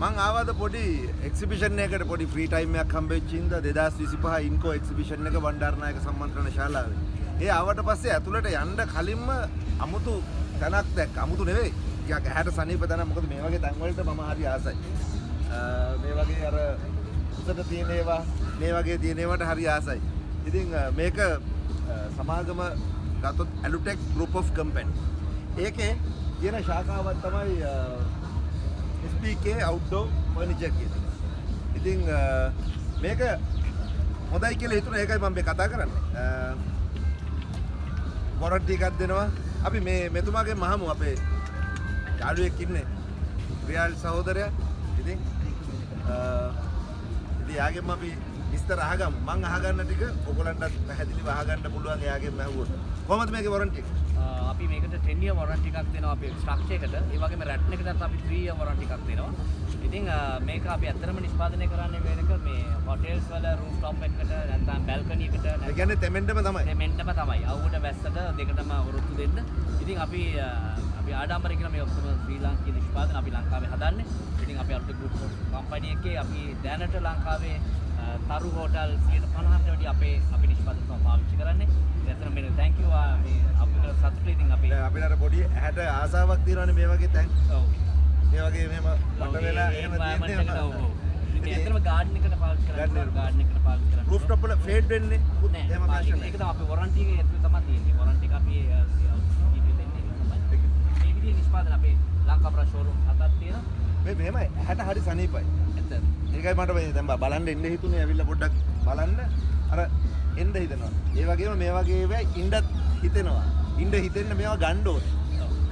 මං ආවද පොඩි එක්සිබිෂන් එකකට, පොඩි ෆ්‍රී ටයිම් එකක් හම්බෙච්ච හින්දා 2025 ඉන්කෝ එක්සිබිෂන් එක බණ්ඩාරනායක සම්මන්ත්‍රණ ශාලාවේ. ඒ ආවට පස්සේ ඇතුළට යන්න කලින්ම අමුතු තැනක් දැක්ක. අමුතු නෙවෙයි, ටිකක් ඇහැට සනීප තැනක්. මොකද මේ වගේ තැන් වලට මම හරි ආසයි. මේ වගේ අර උසට තියෙන ඒවා, මේ වගේ තියෙන ඒවාට හරි ආසයි. ඉතින් මේක සමාගම ගත්තොත් ඇලුටෙක් ගෲප් ඔෆ් කම්පැනි. ඒකේ තියෙන ශාඛාවක් තමයි SPK outdoor furniture කියන එක. ඉතින් මේක හොඳයි කියලා හිතුණා, ඒකයි මම මේ කතා කරන්නේ. වොරන්ටි එකක් දෙනවා. අපි මේ මෙතුමාගෙන් අහමු, අපේ යාළුවෙක් ඉන්නේ. රියාල් සහෝදරයා. ඉතින් ඉතින් එයාගෙන් අපි විස්තර අහගමු. මං අහගන්න ටික ඔයගොල්ලන්ටත් පැහැදිලිව අහගන්න පුළුවන් එයාගෙන් ඇහුවොත්. කොහොමද මේකේ වොරන්ටි එක? අපි මේකට 10 year warranty එකක් දෙනවා අපේ ස්ට්‍රක්චර් එකට. ඒ වගේම රැටන් එකටත් අපි 3 year warranty එකක් දෙනවා. ඉතින් මේක අපි ඇත්තටම නිෂ්පාදනය කරන්නේ වෙනක මේ හොටෙල්ස් වල රූෆ් ටොප් එකකට, නැත්නම් බැල්කනි එකට. ඒ කියන්නේ තෙමෙන්ටම තමයි. තෙමෙන්ටම තමයි. අවුවට වැස්සට දෙකටම ඔරොත්තු දෙන්න. ඉතින් අපි අපි ආඩම්බරේ කියන මේ ඔක්කොම ශ්‍රී ලාංකීය නිෂ්පාදන අපි ලංකාවේ හදන්නේ. ඉතින් අපි අලුත් ගෲප් කම්පැනි එකේ අපි දැනට ලංකාවේ තරු හෝටල් 50%කට වැඩි අපේ අපි නිෂ්පාදන තමයි පාවිච්චි කරන්නේ. ඉතින් ඇත්තටම මේ thank you, මේ අපිට සතුටුයි ඉතින් අපි දැන් අපිට අර පොඩි ඇහැට ආසාවක් තියෙනවනේ මේ වගේ තැන්. ඔව්. මේ වගේ මෙහෙම වට වෙලා ඒ එහෙම environment තියෙන්නේ. එකට, ඔව් ඔව්. ඉතින් ඇත්තටම ගාඩන් එකට පාවිච්චි කරන්න Garden පුළුවන්. එකට. ගාඩන් එකට පාවිච්චි කරන්න. රූෆ් ටොප් වල ෆේඩ් වෙන්නේ නෑ, එහෙම ප්‍රශ්න නෑ. ඒක තමයි අපේ වොරන්ටි එකේ ඇතුලේ තමයි තියෙන්නේ. වොරන්ටි එක අපි අවුරුදු දෙන්නේ ඒක තමයි. මේ විදිහේ නිෂ්පාදන අපේ ලංකාපුර ෂෝරූම් හතක් තියෙනවා. මේ මෙහෙමයි, ඇහැට හරි සනීපයි. ඇත්ත. ඒකයි මට මේ දැන් බලන්න එන්න හිතුනේ, ඇවිල්ලා පොඩ්ඩක් බලන්න අර එන්න හිතෙනවා. ඒ වගේම මේ වගේ ඒවා ඉන්නත් හිතෙනවා. ඉන්න හිතෙන්න මේවා ගන්න ඕනේ.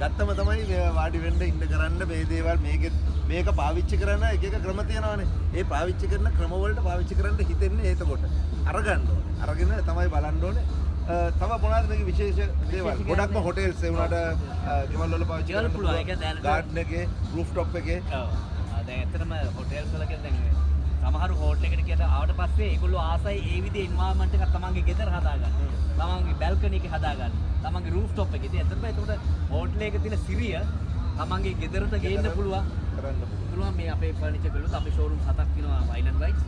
ගත්තම තමයි මේ වාඩි වෙන්න ඉන්න කරන්න මේ දේවල් මේකෙ මේක පාවිච්චි කරන එක එක ක්‍රම තියෙනවානේ. ඒ පාවිච්චි කරන ක්‍රම වලට පාවිච්චි කරන්න හිතෙන්නේ එතකොට. අරගන්න ඕනේ. අරගෙන තමයි බලන්න ඕනේ. තව මොනවද මේකේ විශේෂ දේවල්? විශේෂ ගොඩක්ම කියන්නේ- හොටෙල්ස් ඒ වුණාට ගෙවල් වල පාවිච්චි ගෙවල් කරන්න පුළුවන්. ඒක දැනට- ගාඩන් එකේ, රූෆ් ටොප් එකේ. ඔව්. දැන් ඇත්තටම හොටෙල්ස් වල කියලා දැන් සමහර හෝටල් එකට ගියට ආවට පස්සේ ඒගොල්ලෝ ආසයි ඒ විදිහේ එන්වයරන්මන්ට් එකක් තමන්ගේ ගෙදර හදාගන්න. තමන්ගේ බැල්කනි එකේ හදාගන්න. තමන්ගේ රූෆ් ටොප් එකේ. ඉතින් ඇත්තටම එතකොට හෝටල් එකේ තියෙන සිරිය තමන්ගේ ගෙදරට ගේන්න ගෙදර පුළුවන්. කරන්න පුළුවන්. පුළුවන් මේ අපේ ෆර්නිචර් බැලුවොත් අපේ ෂෝරූම් හතක් තියෙනවා අයිලන්ඩ් වයිඩ්.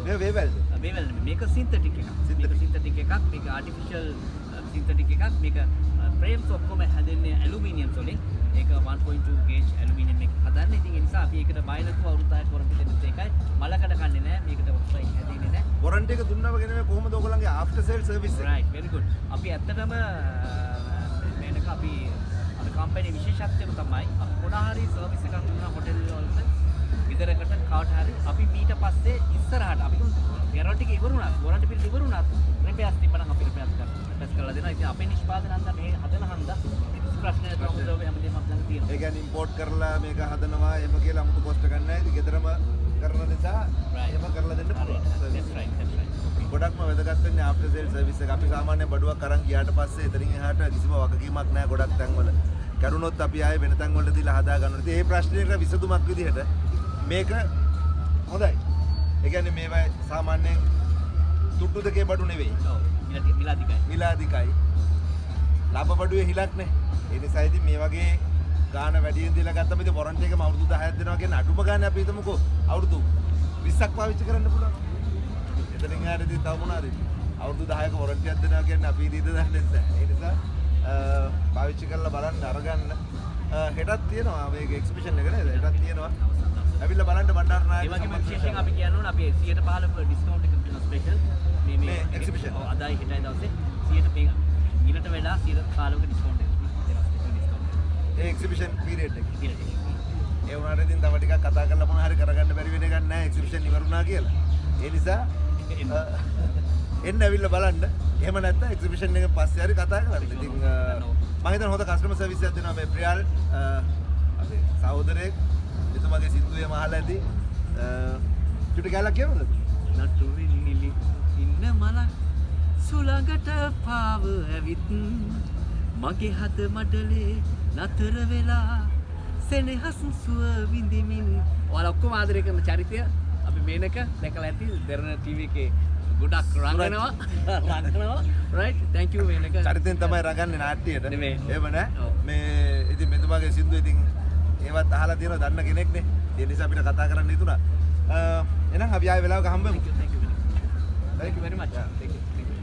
මේ වේවැල්ද? වේවැල් නෙමෙයි. මේක සින්තටික් එකක්. මේක සින්තටික් එකක්. මේක ආටිෆිෂල් සින්තටික් එකක්. මේක ෆ්‍රේම්ස් ඔක්කොම හැදෙන්නේ ඇලුමිනියම් වලින්. ඒක 1.2 ගේජ් ඇලුමිනියම් එක හදන්නේ. ඉතින් ඒ නිසා අපි ඒකට බය නැතුව අවුරුදු 10ක් වොරන්ටි දෙන්නෙත් ඒකයි. මලකඩ කන්නේ නෑ. මේකට ඔක්සයිඩ් හැදෙන්නේ නෑ. වොරන්ටි එක දුන්නා වගේ නෙමෙයි, කොහොමද ඔයගොල්ලන්ගේ ආෆ්ටර් සේල් සර්විස් එක? Right, very good. අපි ඇත්තටම මේනක අපි අපේ කම්පැනි විශේෂත්වයම තමයි අපි මොන හරි සර්විස් එකක් දුන්නා හොටෙල් වලට, ගෙදරකට, කාට හරි, අපි ඊට පස්සේ ඉස්සරහට අපි ගැරන්ටි එක ඉවර වුණත්, වොරන්ටි පීරියඩ් ඉවර වුණත් රිපෙයාර්ස් තිබ්බනම් අපි රිපෙයාර්ස් කරනවා. රිපෙයාර්ස් කරලා දෙනවා. ඉතින් අපේ නිෂ්පාදන හන්දා මේ හදන හන්දා කිසි ප්‍රශ්නයක් නැතුව අමුද්‍රව්‍ය හැමදේම අපි ළඟ තියෙනවා. ඒ කියන්නේ ඉම්පෝට් කරලා මේක හදනවා එහෙම කියලා අමුතු කොස්ට් එකක් නැහැ. ඉතින් ගෙදරම කරන නිසා එහෙම කරලා දෙන්න පුළුවන්. That's right, that's right. Okay. ගොඩක්ම වැදගත් වෙන්නේ ආෆ්ටර් සේල් සර්විස් එක. අපි සාමාන්‍ය බඩුවක් අරන් ගියාට පස්සේ එතනින් එහාට කිසිම වගකීමක් නැහැ ගොඩක් තැන්වල. කැඩුනොත් අපි ආයේ වෙන තැන් වලට දීලා හදා ගන්නවා. ඉතින් ඒ ප්‍රශ්නෙට විසඳුමක් විදිහට මේක හොඳයි. ඒ කියන්නේ මේවා සාමාන්‍යයෙන් තුට්ටු දෙකේ බඩු නෙවෙයි. ඔව්. මිල අධිකයි. මිල අධිකයි. ලාභ බඩුවේ හිලක් නේ. ඒ නිසා ඉතින් මේ වගේ ගාන වැඩියෙන් දීලා ගත්තම ඉතින් වොරන්ටි එකම අවුරුදු 10ක් දෙනවා කියන්නේ අඩුම ගානේ අපි හිතමුකෝ අවුරුදු 20ක් පාවිච්චි කරන්න පුළුවන්. එතනින් එහාට ඉතින් තව මොනවද ඉතින්? අවුරුදු 10ක වොරන්ටියක් දෙනවා කියන්නේ අපි ඉතින් දන්නේ නැහැ. ඒ නිසා පාවිච්චි කරලා බලන්න, අරගන්න. හෙටත් තියෙනවා මේක එක්සිබිෂන් එක නේද? හෙටත් තියෙනවා. ඇවිල්ලා බලන්න බණ්ඩාරනායක ඒ වගේම සම්මන්ත්‍රණ විශේෂයෙන් අපි කියන්න ඕන අපි 15% ඩිස්කවුන්ට් එකක් දෙනවා ස්පෙෂල් මේ මේ මේ exhibition. ඔව්, අදයි හෙටයි දවසේ 100ට මේ මිලට වෙලා 15%ක ඩිස්කවුන්ට් එකක් දෙනවා, ස්පෙෂල් ඩිස්කවුන්ට් එකක්. ඒ එක්සිබිෂන් පීරියඩ් එකේ. පීරියඩ් එකේ. ඒ වුණාට ඉතින් තව ටිකක් කතා කරලා මොන හරි කරගන්න බැරි වෙන එකක් නෑ එක්සිබිෂන් ඉවර වුණා කියලා. ඒ නිසා එන්න. එන්න, ඇවිල්ලා බලන්න. එහෙම නැත්නම් එක්සිබිෂන් එකෙන් පස්සේ හරි කතා කරන්න. ඉතින් මම හිතන්නේ හොඳ කස්ටමර් සර්විස් එකක් දෙනවා මේ ප්‍රියාල් අපේ සහෝදරයෙක්. එතුමාගේ සින්දුවේ අහලා ඇති. චුටි කෑල්ලක් කියමුද? නටුවෙන් නිලි ඉන්න මලක් සුළඟට පාව ඇවිත් මගේ හද මඩලේ නතර වෙලා සෙනෙහස් සුව විඳිමින්. ඔයාලා ඔක්කොම ආදරය කරන චරිතය අපි මේනක දැකලා ඇති දෙරණ ටීවී එකේ ගොඩක් රංගනවා රංගනවා. Right, thank you Menaka. චරිතෙන් තමයි රඟන්නේ නාට්‍යයට. නෙමෙයි. එහෙම නෑ. ඔව්. මේ ඉතින් මෙතුමාගේ සින්දුව ඉතින් ඒවත් අහලා තියෙනවා දන්න කෙනෙක් නේ. ඒ නිසා අපිට කතා කරන්න හිතුණා. එහෙනම් අපි ආයෙ වෙලාවක හම්බෙමු. Thank you, thank you very much. Thank you very much. Yeah. Thank you. Thank you.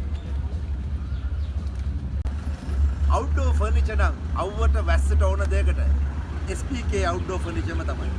Outdoor furniture නම් අව්වට වැස්සට ඕන දෙයකට SPK outdoor ෆර්නිචර්ම තමයි.